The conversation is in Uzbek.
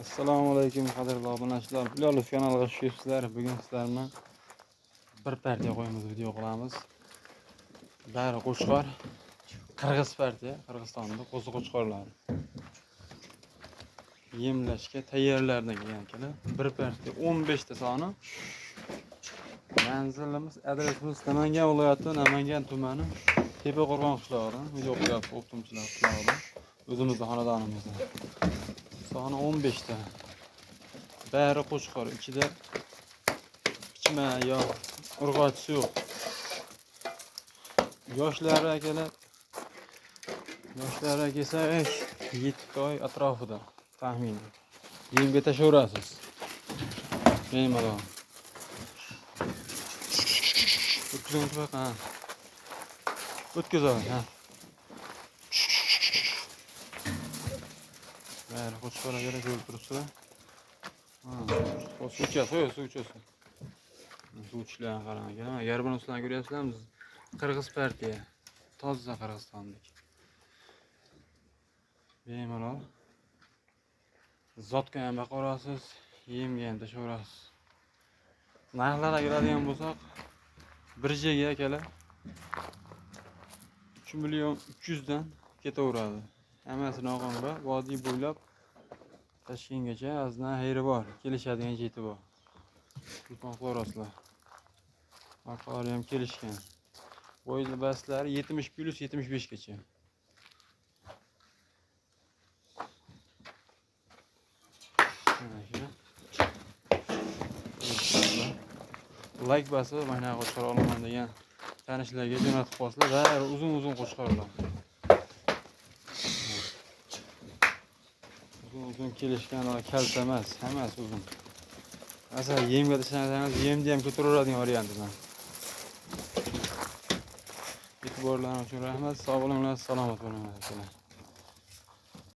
Assalomu alaykum qadrli obunachilar. Bilolov kanaliga xush kelibsizlar. Bugun sizlar bilan bir partiya qo'yamiz, video qilamiz. Bari qo'chqor, qirg'iz partiya, Qirg'izistonda qo'zi qo'chqorlari. Yemlashga tayyorlardan kelgan akalar. Bir partiya 15 ta soni. Manzilimiz, adresimiz Namangan viloyati, Namangan tumani, Tepaqo'rg'on qishlog'idan video qilyapti o'qituvchilar qishlog'idan. O'zimizni xonadonimizda. Soni 15 ta. Bari qo'chqor, ichida pichma yo urg'ochisi yo'q. Yoshlari akalar, yoshlari kelsak 7 oy atrofida taxminan. Yemga tashlayverasiz. Bemalol. O'tkazib ha. O'tkazaver, ha. Bari qo'chqor akalar ko'rib turibsizlar. Ha, suv ichasiz, suv ichasiz. Suv ichishlarni qarang akalar. Agar buni sizlar ko'ryapsizlar, qirg'iz partiya. Toza Qirg'izistonlik. Bemalol. Zotga ham boqaverasiz, yemga ham tashlayverasiz. Narxlarga keladigan bo'lsak, bir joyga akalar 3 million 300 dan ketaveradi. Hammasi Nog'onba, vodiy bo'ylab Toshkentgacha azdan xayri bor, kelishadigan jeti bor. Telefon qilaverasizlar. Orqalari ham kelishgan. Bo'y baslari 70 plus 75 gacha. Mana shu. Like basib, mana qo'chqor olaman degan tanishlarga jo'natib qo'yasizlar. Bari uzun-uzun qo'chqorlar. Uzun-uzun kelishgan, kalta emas, hammasi uzun. Masalan, yemga tashlasangiz, yemni ham ko'taraveradigan variantidan. E'tiborlaringiz uchun rahmat. Sog' bo'linglar, salomat bo'linglar.